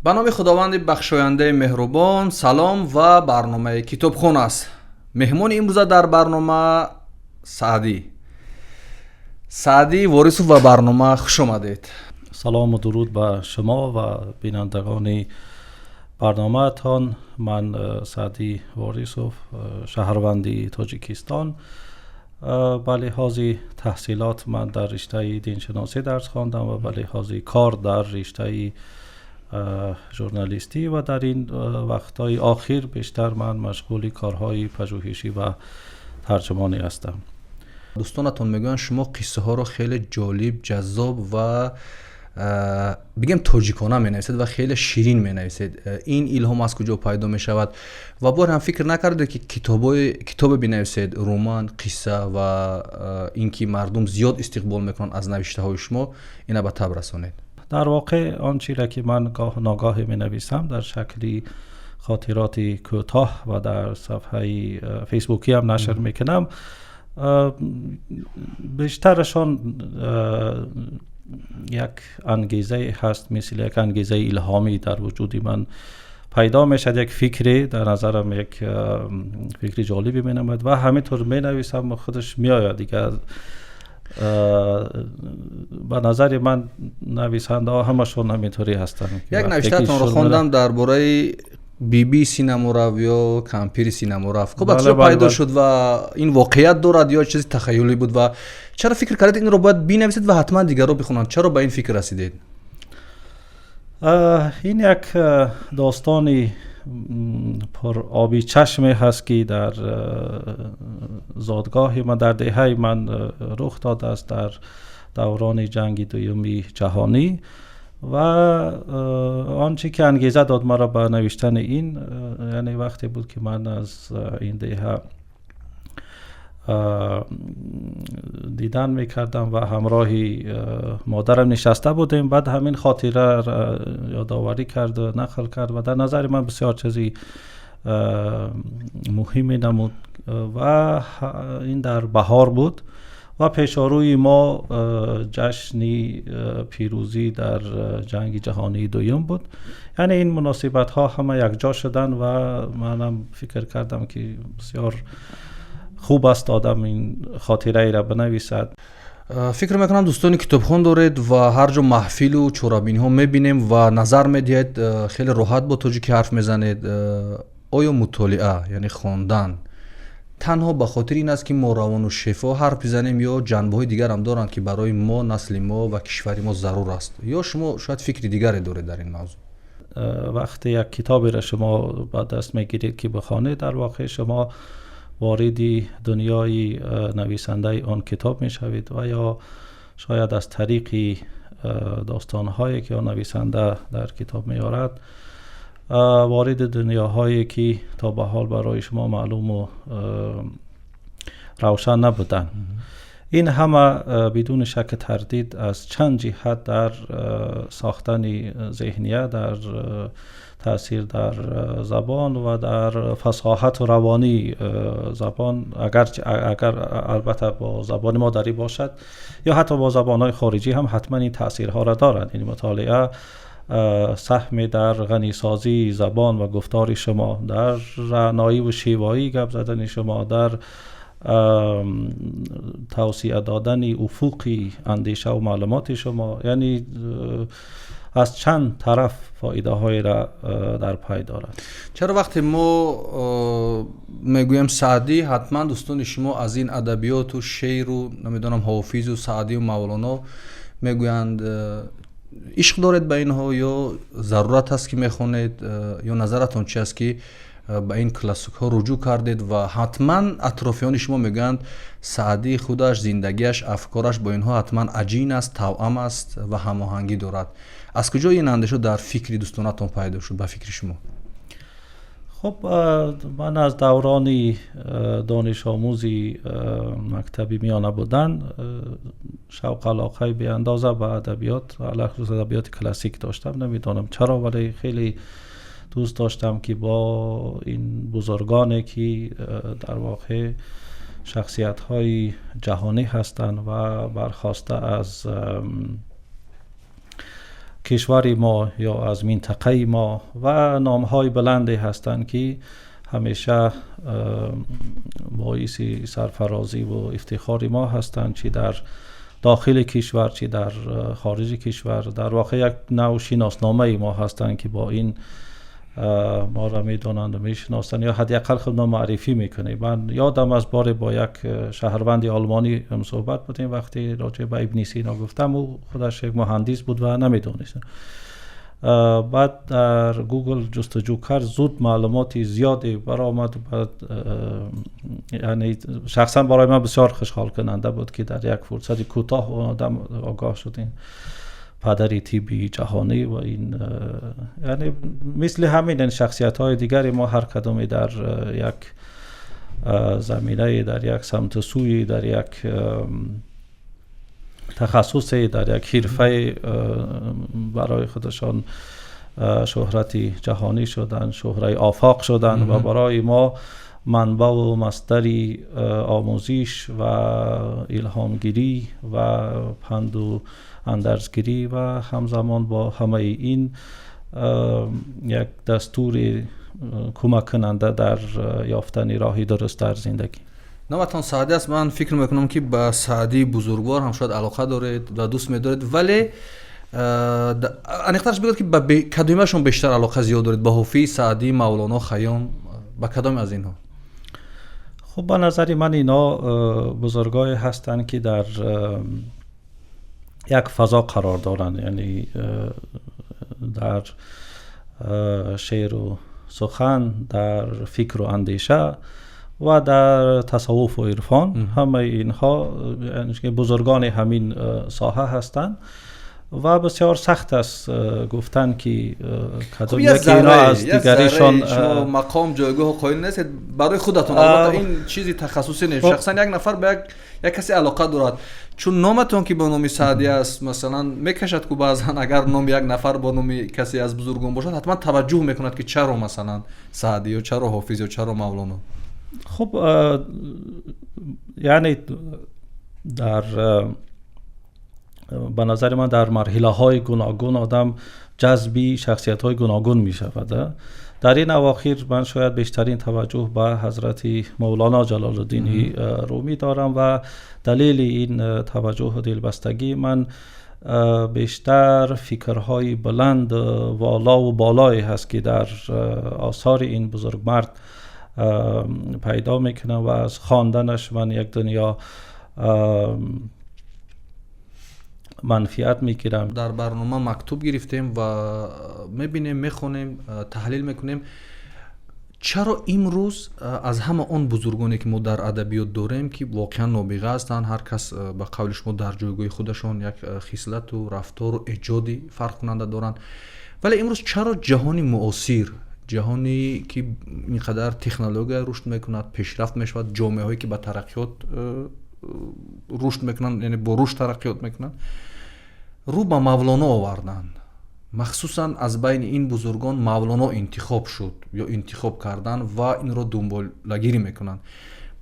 Ба номи Худованди бахшояндаи меҳрубон. Салом ва барномаи Китобхон аст. Меҳмони имрӯза дар барнома Саъдӣ Ворисов. Ба барнома хуш омадед. Салому дуруд ба шумо ва бинандагони барномаатон. Ман Саъдӣ Ворисов, шаҳрванди Тоҷикистон. Ба лиҳози таҳсилот ман дар риштаи диншиносӣ дарс хондам ва ба лиҳози кор дар риштаи журналистӣ ва дар ин вақтҳои охир бештар ман машғули корҳои пажӯҳишӣ ва тарҷумонӣ ҳастам. Дӯстонатон мегӯянд, шумо қиссаҳоро хеле ҷолиб, ҷаззоб ва бигем, тоҷикона менависед ва хеле ширин менависед. Ин илҳом аз куҷо пайдо мешавад ва бор ҳам фикр накардед, ки китобе бинависед, роман, қисса, ва ин ки мардум зиёд истиқбол мекунанд аз навиштаҳои шумо, ина ба таб расонед? Дар воқеъ он чизе ки ман гоҳ ногоҳе менависам дар шакли хотироти кӯтоҳ ва дар сафҳаи фейсбукӣ ҳам нашр мекунам, бештарашон як ангезае ҳаст, мисли як ангезаи илҳомӣ дар вуҷуди ман пайдо мешавад, як фикре дар назарам, як фикри ҷолибе менамояд ва ҳаминтавр менависам, худаш меояд дигар. Ба назари ман, нависандаҳо ҳамашон ҳаминтаврӣ ҳастанд. Як навиштаатонро хондам дар бораи биби синаморав ё кампири синаморав. Хуб, аз куҷо пайдо шуд ва ин воқеият дорад ё чизи тахаюлӣ буд? Ва чаро фикр кардед, инро бояд бинависед ва ҳатман дигарро бихонанд? Чаро ба ин фикр расидед? Ин як достони пуроби чашме ҳаст, ки дар зодгоҳи ман, дар деҳаи ман рух додааст дар даврони ҷанги дуюми ҷаҳонӣ. Ва он чи ки ангеза дод маро ба навиштани ин, яъне вақте буд, ки ман аз ин деҳа дидан мекардам ва ҳамроҳи модарам нишаста будем. Баъд ҳамин хотира ёдоварӣ карду нақл кард ва дар назари ман бисёр чизи муҳиме намуд. Ва ин дар баҳор буд ва пешорӯи мо ҷашни пирӯзӣ дар ҷанги ҷаҳонии дуюм буд. Яъне ин муносибатҳо ҳама якҷо шуданд ва манам фикр кардам, ки бисёр хуб аст одам ин хотираеро бинависад. Фикр мекунам, дӯстони китобхон доред ва ҳар ҷо маҳфилу чорабиниҳо мебинем ва назар медиҳед, хеле роҳат бо тоҷикӣ ҳарф мезанед. Оё мутолиа, яъне хондан, танҳо ба хотири ин аст, ки мо равону шефо ҳарф бизанем, ё ҷанбаҳои дигарам доранд, ки барои мо, насли мо ва кишвари мо зарур аст, ё шумо шояд фикри дигаре доред дар ин мавзӯъ? Вақте як китоберо шумо ба даст мегиред, ки бихонед, дар воқеъ шумо вориди дунёи нависандаи он китоб мешавед ва ё шояд аз тариқи достонҳое, ки он нависанда дар китоб меорад, вориди дунёҳое, ки то ба ҳол барои шумо маълуму равшан набуданд. Ин ҳама бидуни шак тардид аз чанд ҷиҳат дар сохтани зеҳният, дар таъсир дар забон ва дар фасоҳату равонии забон, агар албатта бо забони модарӣ бошад ё ҳатто бо забонҳои хориҷӣ ҳам, ҳатман ин таъсирҳоро дорад. Ин мутолиа саҳме дар ғанисозии забон ва гуфтори шумо, дар раъноӣ ва шевоии гап задани шумо, дар тавсеа додани уфуқи андеша ва маълумоти шумо, яъне аз чанд тараф фоидаҳоеро дар пай дорад. Чаро вақте мо мегӯем Саъдӣ, ҳатман дӯстони шумо аз ин адабиёту шеъру, намедонам, Ҳофизу Саъдию Мавлоно мегӯянд? Ишқ доред ба инҳо ё зарурат аст, ки мехонед, ё назаратон чи аст, ки ба ин классикҳо руҷӯъ кардед? Ва ҳатман атрофиёни шумо мегӯянд, Саъдӣ худаш, зиндагиаш, афкораш бо инҳо ҳатман аҷин аст, тавъам аст ва ҳамоҳангӣ дорад. Аз куҷо ин андеша дар фикри дӯстонатон пайдо шуд, ба фикри шумо? Хуб, ман аз даврони донишомӯзи мактаби миёна будан шавқ алоқаи беандоза ба адабиёт, алахусус адабиёти классик доштам. Намедонам чаро, вале хеле дӯст доштам, ки бо ин бузургоне, ки дар воқеъ шахсиятҳои ҷаҳонӣ ҳастанд ва бархоста аз кишвари мо ё аз минтақаи мо ва номҳои баланде ҳастанд, ки ҳамеша боиси сарфарозӣ ва ифтихори мо ҳастанд, чӣ дар дохили кишвар, чӣ дар хориҷи кишвар. Дар воқеъ як навъ шиносномаи мо ҳастанд, ки бо ин моро медонанд ва мешиносанд ё ҳадди ақал худро муаррифӣ мекунем. Ман ёдам аз боре бо як шаҳрванди олмонӣ ҳамсуҳбат будем, вақте роҷеъ ба Ибни Сино гуфтам, ӯ худаш як муҳандис буд ва намедонист. Баъд дар Гугл ҷустуҷӯ кард, зуд маълумоти зиёде баромад. Баъд яъне шахсан барои ман бисёр хушҳолкунанда буд, ки дар як фурсати кӯтоҳ одам огоҳ шуд ин падари тибби ҷаҳонӣ ва ин, яъне мисли ҳамин ин шахсиятҳои дигари мо ҳар кадоме дар як заминае, дар як самту сӯе, дар як тахассусе, дар як ҳирфае барои худашон шӯҳрати ҷаҳонӣ шуданд, шӯҳраи офоқ шуданд ва барои мо манбаъ ва масдари омӯзиш ва илҳомгирӣ ва панду андарзгирӣ ва ҳамзамон бо ҳамаи ин як дастури кӯмаккунанда дар ёфтани роҳи дуруст дар зиндагӣ. Номатон Саъдӣ аст. Ман фикр мекунам, ки ба Саъдии бузургвор ҳам шояд алоқа доред ва дӯст медоред, вале аниқтараш бигӯед, ки ба кадомашон бештар алоқа зиёд доред: ба Ҳофиз, Саъдӣ, Мавлоно, Хайём, ба кадоме аз инҳо? Хуб, ба назари ман инҳо бузургое ҳастанд, ки дар як фазо қарор доранд, яъне дар шеъру сухан, дар фикру андеша ва дар тасаввуфу ирфон. Ҳамаи инҳо бузургони ҳамин соҳа ҳастанд ва бисёр сахт аст гуфтан, ки кадом яке инҳо аз дигаришон шумо мақом, ҷойгоҳу қоил нестед барои худатон. Албатта, ин чизи тахассусӣ нест, шахсан як нафар ба як касе алоқа дорад. Чун номатон ки бо номи Саъдӣ аст, масалан, мекашад ку баъзан, агар номи як нафар бо номи касе аз бузургон бошад, ҳатман таваҷҷӯҳ мекунад, ки чаро, масалан, Саъдӣ ё чаро Ҳофиз ё чаро Мавлоно. Хуб, яъне дар ба назари ман дар марҳилаҳои гуногун одам ҷазби шахсиятҳои гуногун мешавад. Дар ин авохир ман шояд бештарин таваҷҷӯҳ ба ҳазрати Мавлоно Ҷалолуддини Румӣ дорам ва далели ин таваҷҷӯҳу дилбастагии ман бештар фикрҳои баланд, волову болое ҳаст, ки дар осори ин бузургмард пайдо мекунам ва аз хонданаш ман як дунё манфиат мегирам. Дар барнома мактуб гирифтем ва мебинем, мехонем, таҳлил мекунем. Чаро имрӯз аз ҳама он бузургоне, ки мо дар адабиёт дорем, ки воқеан нобиға ҳастанд, ҳар кас ба қавли шумо дар ҷойгоҳи худашон як хислату рафтору эҷоди фарқкунанда доранд, вале имрӯз чаро ҷаҳони муосир, ҷаҳоне ки ин қадар технология рушд мекунад, пешрафт мешавад, ҷомеаҳое ки ба тараққиёт рушд мекунанд, яъне бо рушд тараққиёт мекунанд, рӯ ба Мавлоно оварданд? Махсусан аз байни ин бузургон Мавлоно интихоб шуд ё интихоб карданд ва инро дунболагирӣ мекунанд.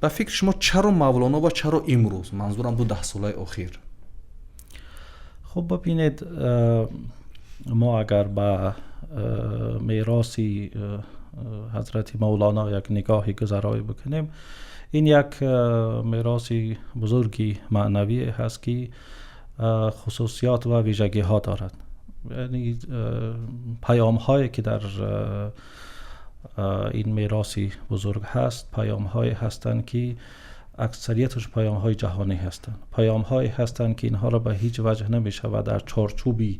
Ба фикри шумо, чаро Мавлоно ва чаро имрӯз? Манзурам ду даҳсолаи охир. Хуб, бибинед, мо агар ба мероси ҳазрати Мавлоно як нигоҳи гузарое бикунем, ин як мероси бузурги маънавие ҳаст, ки хусусиёт ва вижагиҳо дорад. Яъне паёмҳое, ки дар ин мероси бузург ҳаст, паёмҳое ҳастанд, ки аксарияташ паёмҳои ҷаҳонӣ ҳастанд, паёмҳое ҳастанд, ки инҳоро ба ҳеҷ ваҷҳ намешавад дар чорчӯби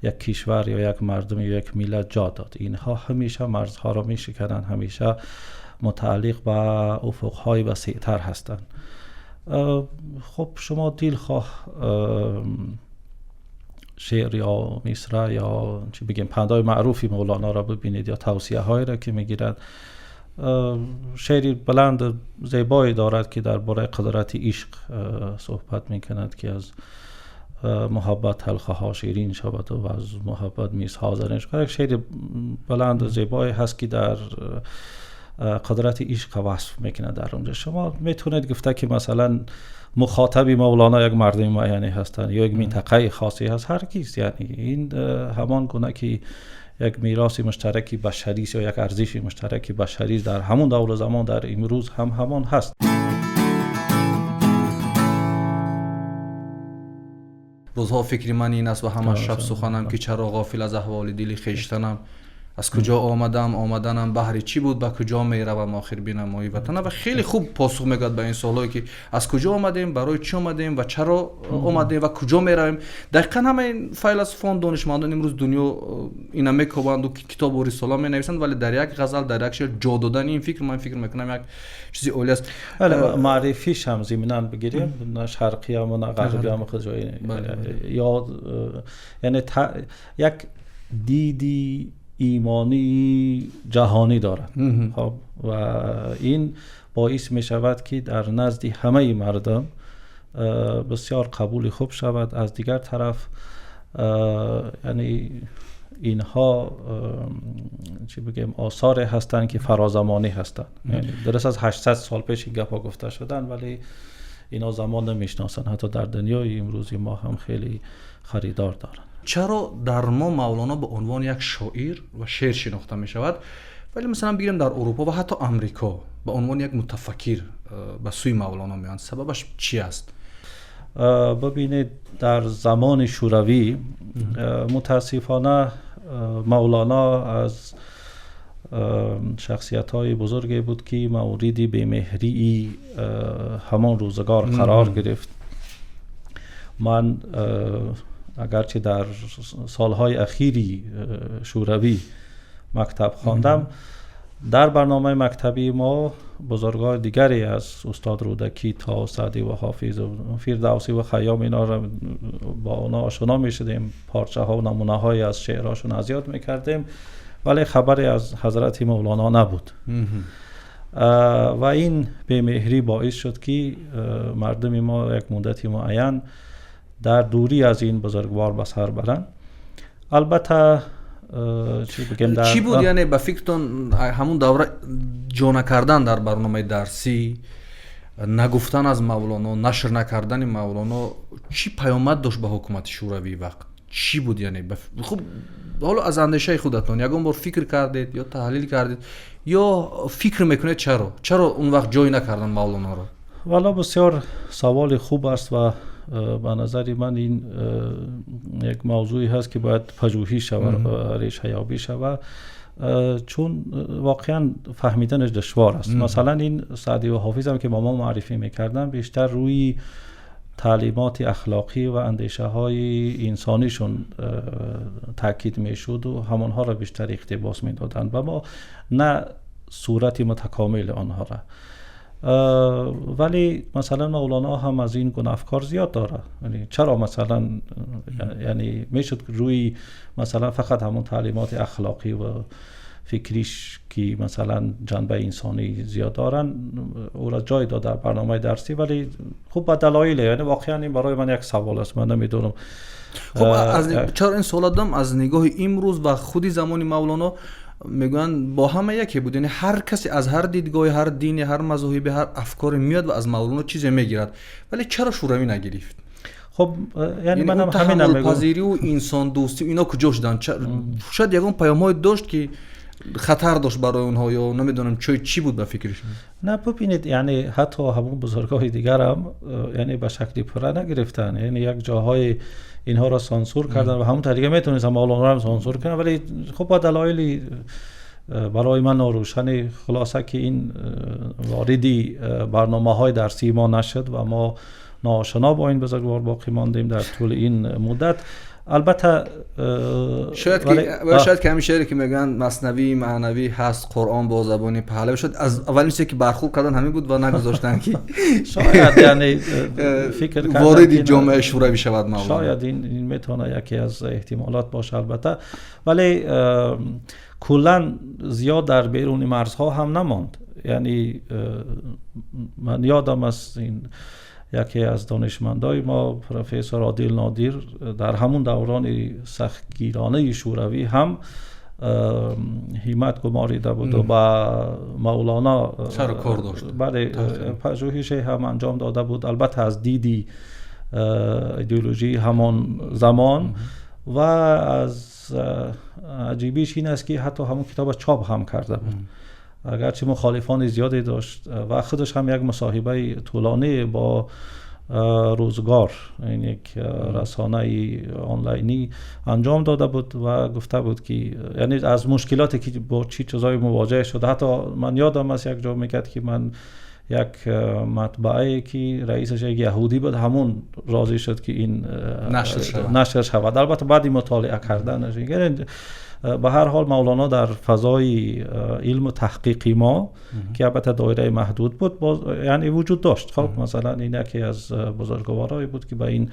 як кишвар ё як мардум ё як миллат ҷо дод. Инҳо ҳамеша марзҳоро мешикананд, ҳамеша мутааллиқ ба уфуқҳои васеътар ҳастанд. Хуб, шумо дилхоҳ шеър ё мисра ё чӣ бигем, пандҳои маъруфи Мавлоноро бибинед ё тавсияҳоеро, ки мегирад. Шеъри баланд зебое дорад, ки дар бораи қудрати ишқ суҳбат мекунад, ки аз муҳаббат талхаҳо ширин шавад ва аз муҳаббат мисҳо зарин шавад. Як шеъри баланду зебое ҳаст, ки дар قدرت عشق وصف میکنه در اونجا. شما میتونید گفته که مثلا مخاطب مولانا یک مردم معینی هستند یا یک منطقه خاصی هست، هرگز. یعنی این همان گونه که یک میراث مشترک بشری است یا یک ارزش مشترک بشری در همون دور زمان، در امروز هم همان هست. روزها فکر من این است و همه شب سخنم که چرا غافل از احوال دل خویشتنم، از کجا آمدم، آمدنم بهر چی بود، به کجا میروم، آخر بینمایی وطنم. و خیلی خوب پاسخ میگاد به این سوالایی که از کجا آمدیم، برای چی آمدیم و چرا آمدیم و کجا میرویم. دقیقا همه این فیلسوفان، دانشمندان امروز دنیا اینا میکوبند و کتاب و رساله مینویسند، ولی در یک غزل، در یک شعر جا دادن این فکر، من فکر میکنم یک چیزی عالی است. بله، معرفیش هم ضمناً بگیریم، نه شرقی هم نه غربی هم خود جای یا یعنی یک دیدی ایمانی جهانی دارد. خب و این باعث می شود که در نزد همه مردم بسیار قبول خوب شود. از دیگر طرف یعنی اینها چی بگیم آثار هستند که فرازمانی هستند، یعنی درست از 800 سال پیش این گپا گفته شدن، ولی اینا زمان نمیشناسن. حتی در دنیای امروزی ما هم خیلی خریدار دارند. چرا در ما مولانا به عنوان یک شاعر و شعر شناخته می شود، ولی مثلا بگیریم در اروپا و حتی امریکا به عنوان یک متفکر به سوی مولانا میان، سببش چی است؟ ببینید در زمان شوروی متاسفانه مولانا از شخصیت های بزرگی بود که مورد بی‌مهری همان روزگار قرار گرفت. من اگرچه در سالهای اخیری شوروی مکتب خواندم، در برنامه مکتبی ما بزرگان دیگری از استاد رودکی تا سعدی و حافظ و فردوسی و خیام اینا را با اونا آشنا می شدیم، پارچه ها و نمونه های از شعرهاشون از یاد می کردیم، ولی خبری از حضرت مولانا نبود. و این بی‌مهری باعث شد که مردم ما یک مدت معین در دوری از این بزرگوار به سر برند. البته چی بگم در چی بود یعنی به فکرتون همون دوره جا نکردن در برنامه درسی، نگفتن از مولانا، نشر نکردن مولانا چی پیامد داشت به حکومت شوروی وقت؟ چی بود یعنی خب حالا از اندیشه خودتون یگان بار فکر کردید یا تحلیل کردید یا فکر میکنید چرا اون وقت جای نکردن مولانا رو؟ والا بسیار سوال خوب است و به نظر من این یک موضوعی هست که باید پژوهی شود و ریشه یابی شود، چون واقعا فهمیدنش دشوار است. مثلا این سعدی و حافظ هم که با ما معرفی میکردن بیشتر روی تعلیمات اخلاقی و اندیشه های انسانیشون تاکید میشد و همانها را بیشتر اقتباس میدادند و ما نه صورت متکامل آنها را. ولی مثلا مولانا هم از این گونه افکار زیاد داره. یعنی چرا مثلا یعنی میشد روی مثلا فقط همون تعلیمات اخلاقی و فکریش که مثلا جنبه انسانی زیاد دارن او را جای داد در برنامه درسی، ولی خب با دلایل، یعنی واقعا این برای من یک سوال است، من نمیدونم. خب از چرا این سوال دادم؟ از نگاه امروز و خودی زمان مولانا میگن با همه یکی بود، یعنی هر کسی از هر دیدگاه، هر دینی، هر مذهبی، هر افکاری میاد و از مولانا چیزی میگیرد، ولی چرا شوروی نگرفت؟ خب یعنی منم همینم میگم، پذیری و انسان دوستی اینا کجا شدن؟ شاید یگان پیام‌های داشت که خطر داشت برای اونها یا نمیدونم چی بود به فکرشون. نه ببینید، یعنی حتی همون بزرگای دیگر هم یعنی به شکلی پره نگرفتن، یعنی یک جاهای اینها را سانسور کردن و همون طریقه میتونستن مولانا را هم سانسور کنن، ولی خب با دلایلی برای من ناروشن. خلاصه که این واردی برنامه های درسی ما نشد و ما ناآشنا با این بزرگوار باقی ماندیم در طول این مدت. البته شاید که همین شعری که میگن مثنوی معنوی هست، قرآن با زبان پهلوی، شد از اولین چیزی که برخورد کردن همین بود و نگذاشتن که شاید یعنی فکر کردن وارد جامعه شوروی شود مولانا. شاید این میتونه یکی از احتمالات باشه البته، ولی کلا زیاد در بیرون مرزها هم نماند. یعنی من یادم از این یکی از دانشمندای ما پروفسور عادل نادر در همون دوران سختگیرانه شوروی هم ҳиммат гуморида буд ва ба Мавлоно сару кор дошт. Бале, пажӯҳише ҳам анҷом дода буд, албатта аз диди идеологии ҳамон замон. Ва аз аҷибиш ин аст, ки ҳатто ҳамон китобро чоп ҳам карда буд, агарчи мухолифони зиёде дошт. Ва худаш ҳам як мусоҳибаи тӯлонӣ бо Рӯзгор, ин як расонаи онлайнӣ, анҷом дода буд ва гуфта буд, ки яъне аз мушкилоте ки бо чӣ чизҳое мувоҷеҳ шуда. Ҳатто ман ёдам аст, як ҷо мегӯяд, ки ман як матбаае, ки раисаш як яҳудӣ буд, ҳамон розӣ шуд, ки ин нашр шавад, албатта баъди мутолиа карданаш. Ба ҳар ҳол, Мавлоно дар фазои илму таҳқиқи мо, ки албатта доираи маҳдуд буд, боз яъне вуҷуд дошт. Хоб, масалан, ин яке аз бузургворое буд, ки ба ин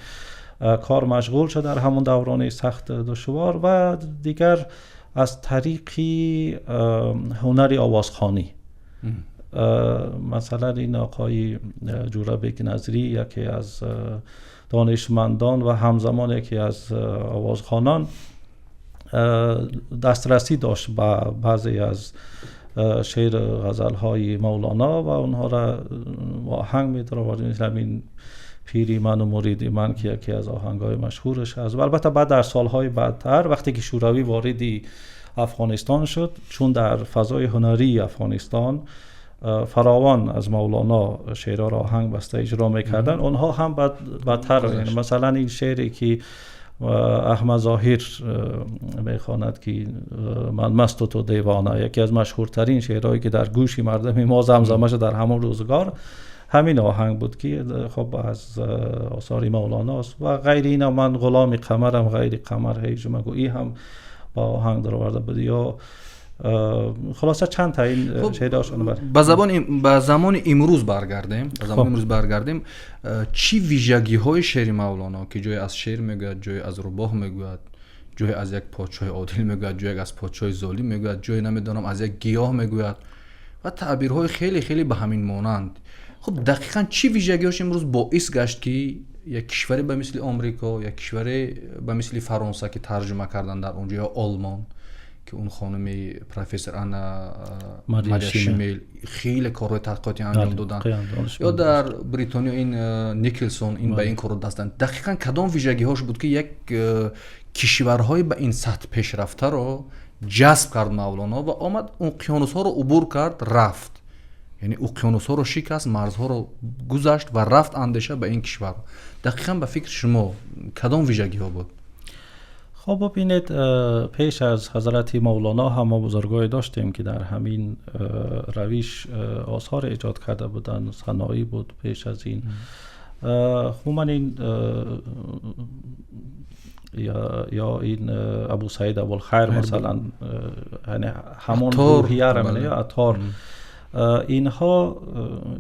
кор машғул шуд дар ҳамон даврони сахт душвор. Ва дигар аз тариқи ҳунари овозхонӣ, масалан, ин оқои Ҷӯрабек Назрӣ, яке аз донишмандон ва ҳамзамон яке аз овозхонон, дастрасӣ дошт ба баъзе аз шеъру ғазалҳои Мавлоно ва онҳоро оҳанг медаровард, мисли ҳамин «Пири ман ва муриди ман», ки яке аз оҳангҳои машҳураш аст. Ва албатта баъд дар солҳои баъдтар, вақте ки Шӯравӣ вориди Афғонистон шуд, чун дар фазои ҳунарии Афғонистон фаровон аз Мавлоно шеърҳоро оҳанг баста иҷро мекарданд, онҳо ҳам баъдтар, масалан, ин шеъре ки Аҳмад Зоҳир мехонад, ки «Ман масту ту девона», яке аз машҳуртарин шеърҳое, ки дар гӯши мардуми мо замзама шуд дар ҳамон рӯзгор, ҳамин оҳанг буд, ки хоб аз осори Мавлоно аст. Ва ғайри ина «Ман ғуломи қамарам, ғайри қамар ҳеҷ магӯ», ин ҳам ба оҳанг дароварда буд. Ё хулоса, чанд та ин шеърҳошон. Ба замони имрӯз баргардем, ба замони имрӯз баргардем. Чӣ вижагиҳои шеъри Мавлоно, ки ҷое аз шеър мегӯяд, ҷое аз рӯбоҳ мегӯяд, ҷое аз як подшоҳи одил мегӯяд, ҷое аз подшоҳи золим мегӯяд, ҷое, намедонам, аз як гиёҳ мегӯяд ва таъбирҳои хеле хеле ба ҳамин монанд, хуб, дақиқан чӣ вижагиҳош имрӯз боис гашт, ки як кишваре ба мисли Омрико, як кишваре ба мисли Фаронса, ки тарҷума кардан дар он ҷо, ё Олмон, ки он хонуми профессор Анна Мария Шимел хеле корҳои таҳқиқотӣ анҷом доданд, ё дар Бритониё ин Никлсон ин ба ин корро даст доданд, дақиқан кадом вижагиҳош буд, ки як кишварҳои ба ин сатҳ пешрафтаро ҷазб кард Мавлоно ва омад, уқёнусҳоро убур кард, рафт, яъне уқёнусҳоро шикаст, марзҳоро гузашт ва рафт андеша ба ин кишвар? Дақиқан ба фикри шумо кадом вижагиҳо буд? Хоб, бибинед, пеш аз ҳазрати Мавлоно ҳам мо бузургое доштем, ки дар ҳамин равиш осор эҷод карда буданд. Саноӣ буд пеш аз ин. Хуб, ман ин ё ин Абу Саид Абулхайр, масалан, яъне ҳамон рӯҳияро, ё Аттор, инҳо,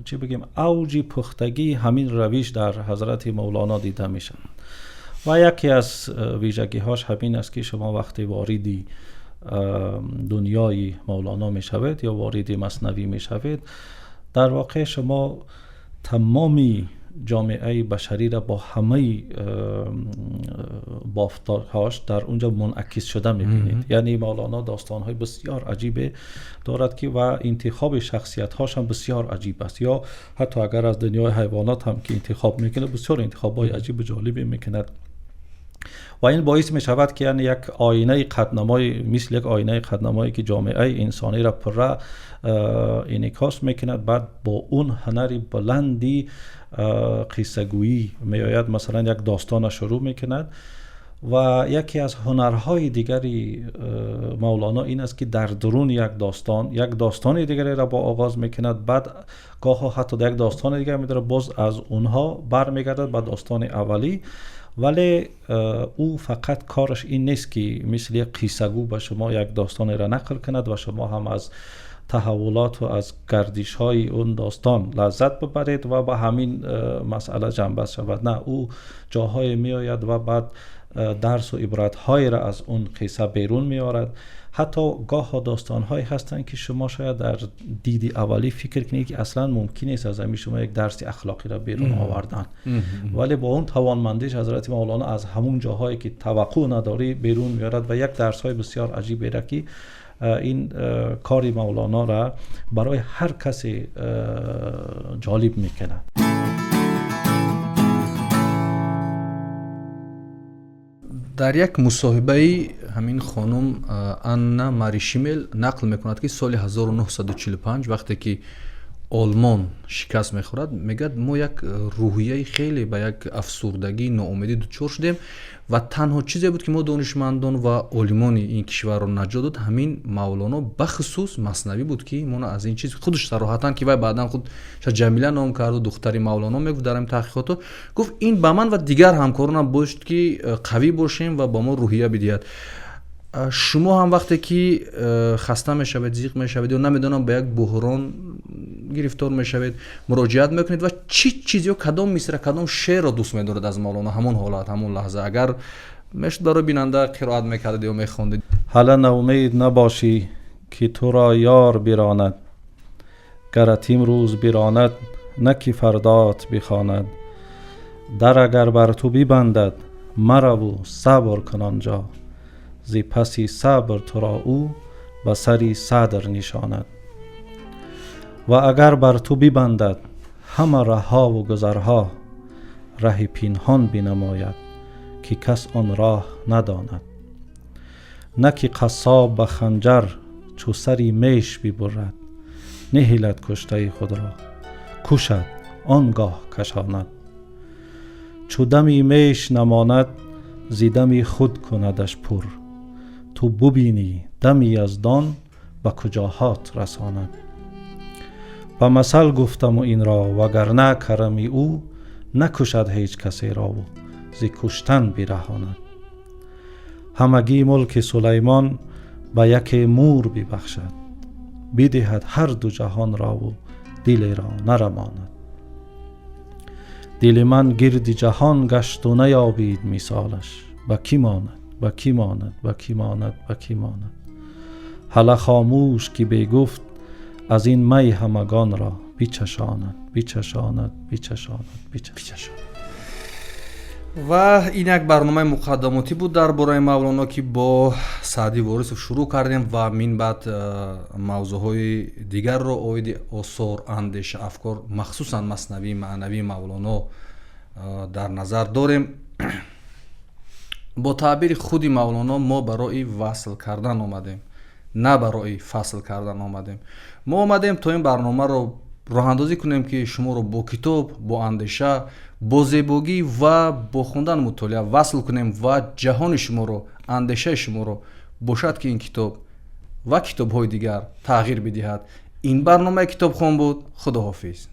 чӣ бигем, авҷи пухтагии ҳамин равиш дар ҳазрати Мавлоно дида мешавад. Ва яке аз вижагиҳош ҳамин аст, ки шумо вақте вориди дунёи Мавлоно мешавед ё вориди Маснавӣ мешавед, дар воқеъ шумо тамоми ҷомеаи башариро бо ҳамаи бофтҳош дар унҷо мунъакис шуда мебинед. Яъне Мавлоно достонҳои бисёр аҷибе дорад, ки ва интихоби шахсиятҳош ҳам бисёр аҷиб аст. Ё ҳатто агар аз дунёи ҳайвонот ҳам ки интихоб мекунад, бисёр интихобҳои аҷибу ҷолибе мекунад. Ва ин боис мешавад, ки яъне як оинаи қаднамои, мисли як оинаи қаднамое, ки ҷомеаи инсониро пурра инъикос мекунад. Баъд бо он ҳунари баланди қиссагӯӣ меояд, масалан, як достона шурӯъ мекунад. Ва яке аз ҳунарҳои дигари Мавлоно ин аст, ки дар дуруни як достон як достони дигареро бо оғоз мекунад, баъд гоҳо ҳатто як достони дигар медорад, боз аз онҳо бармегардад ба достони аввалӣ. Вале ӯ фақат кораш ин нест, ки мисли як қиссагӯ ба шумо як достонеро нақл кунад ва шумо ҳам аз таҳаввулот ва аз гардишҳои он достон лаззат бибаред ва ба ҳамин масъала ҷамъбаст шавад. На, ӯ ҷоҳое меояд ва баъд дарс ва ибратҳоеро аз он қисса берун меорад. Ҳатто гоҳо достонҳое ҳастанд, ки шумо шояд дар диди аввалӣ фикр кунед, ки аслан мумкин нест аз ҳамин шумо як дарси ахлоқиро берун овардан, вале бо он тавонмандиш ҳазрати Мавлоно аз ҳамун ҷоҳое ки таваққӯъ надорӣ берун меорад ва як дарсҳои бисёр аҷиберо, ки ин кори Мавлонора барои ҳар касе ҷолиб мекунад. Дар як мусоҳибаи ҳамин хонум Анна Мари Шимел нақл мекунад, ки соли 1945, вақте ки Олмон шикаст мехӯрад, мегӯяд, мо як рӯҳияи хеле ба як афсурдагӣ, ноумедӣ дучор шудем ва танҳо чизе буд, ки мо донишмандон ва олимони ин кишварро наҷот дод, ҳамин Мавлоно, бахусус Маснавӣ буд, ки моно аз ин чиз худаш сароҳатан, ки вай баъдан худ Ҷамила ном карду духтари Мавлоно мегуфт, дар ҳамин таҳқиқото гуфт, ин ба ман ва дигар ҳамкоронам боис шуд, ки қавӣ бошем ва ба мо рӯҳия бидиҳад. Шумо ҳам вақте ки хаста мешавед, зиқ мешавед ё намедонам ба як буҳрон гирифтор мешавед, муроҷиат мекунед ва чӣ чиз ё кадом мисра, кадом шеърро дӯст медоред аз Мавлоно ҳамон ҳолат, ҳамон лаҳза, агар мешуд барои бинанда қироат мекардед ё мехондед? Ҳала ноумед набошӣ, ки туро ёр биронад, гарат имрӯз биронад, на ки фардот бихонад. Дар агар бар ту бибандад, мараву сабр кун онҷо, зи паси сабр туро ӯ ба сари садр нишонад. Ва агар бар ту бибандад ҳама раҳҳову гузарҳо, раҳи пинҳон бинамояд, ки кас он роҳ надонад. На ки қассоб ба ханҷар чу сари меш бибурад, неҳилад куштаи худро, кушад, он гоҳ кашонад. Чу дами меш намонад, зи дами худ кунадаш пур, ту бубинӣ дами яздон ба куҷоҳот расонад. Ба масал гуфтаму инро, вагарна карами ӯ накушад ҳеҷ касерову зи куштан бираҳонад. Ҳамагӣ мулки Сулаймон ба яке мур бибахшад, бидиҳад ҳар ду ҷаҳонрову дилеро нарамонад. Дили ман гирди ҷаҳон гашту наёбид мисолаш, ба кӣ монад, ба кӣ монад, ба кӣ монад, ба кӣ монад. Ҳала хомӯш, ки бегуфт аз ин май ҳамагонро бичашонад, бичашонад, бичашонад, бичашонад. Ва ин як барномаи муқаддамотӣ буд дар бораи Мавлоно, ки бо Саъдӣ Ворисов шурӯъ кардем ва минбаъд мавзӯъҳои дигарро оиди осор, андеша, афкор, махсусан Маснавии маънавии Мавлоно дар назар дорем. Бо таъбири худи Мавлоно, мо барои васл кардан омадем, на барои фасл кардан омадем. Мо омадем то ин барномаро роҳандозӣ кунем, ки шуморо бо китоб, бо андеша, бо зебогӣ ва бо хондан, мутолиа васл кунем ва ҷаҳони шуморо, андешаи шуморо бошад, ки ин китоб ва китобҳои дигар тағйир бидиҳад. Ин барномаи Китобхон буд. Худоҳофиз.